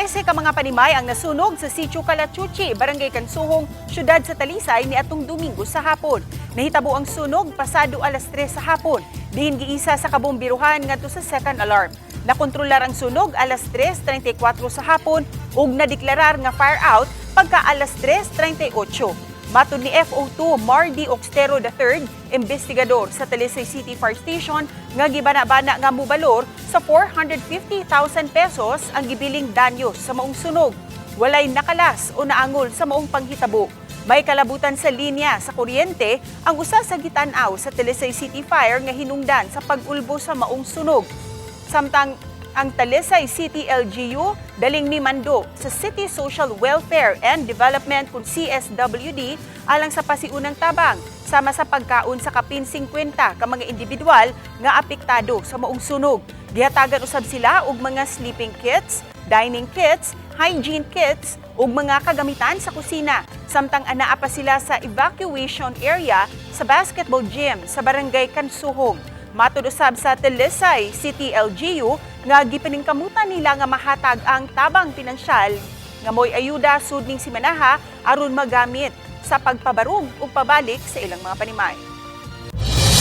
13 ka mga panimay ang nasunog sa Sitio Kalachuchi, Barangay Kansuhong, siyudad sa Talisay niadtong Domingo sa hapon. Nahitabo ang sunog pasado alas 3 sa hapon. Diin giisa sa kabombiruhan ngadto sa second alarm. Nakontrolar ang sunog alas 3:34 sa hapon ug nadeklarar nga fire out pagka alas 3:38. Matod ni FO2 Mardy Oxtero III, investigador sa Talisay City Fire Station, nga gibana-bana nga mubalor sa 450,000 pesos ang gibiling danyo sa maong sunog. Walay nakalas o naangol sa maong panghitabo. May kalabutan sa linya sa kuryente ang usa sa gitan-aw sa Talisay City Fire nga hinungdan sa pag-ulbo sa maong sunog. Samtang ang Talisay City LGU daling mimando sa City Social Welfare and Development kung CSWD alang sa pasiunang tabang sama sa pagkaon sa kapin 50 ka mga individual nga apektado sa maong sunog. Gihatagan usab sila og mga sleeping kits, dining kits, hygiene kits ug mga kagamitan sa kusina. Samtang anaa pa sila sa evacuation area sa basketball gym sa Barangay Kansuhong. Matod usab sa Talisay City LGU nga gipaningkamutan nila nga mahatag ang tabang pinansyal nga mo'y ayuda sud ning simanaha aron magamit sa pagpabarug ug pabalik sa ilang mga panimay.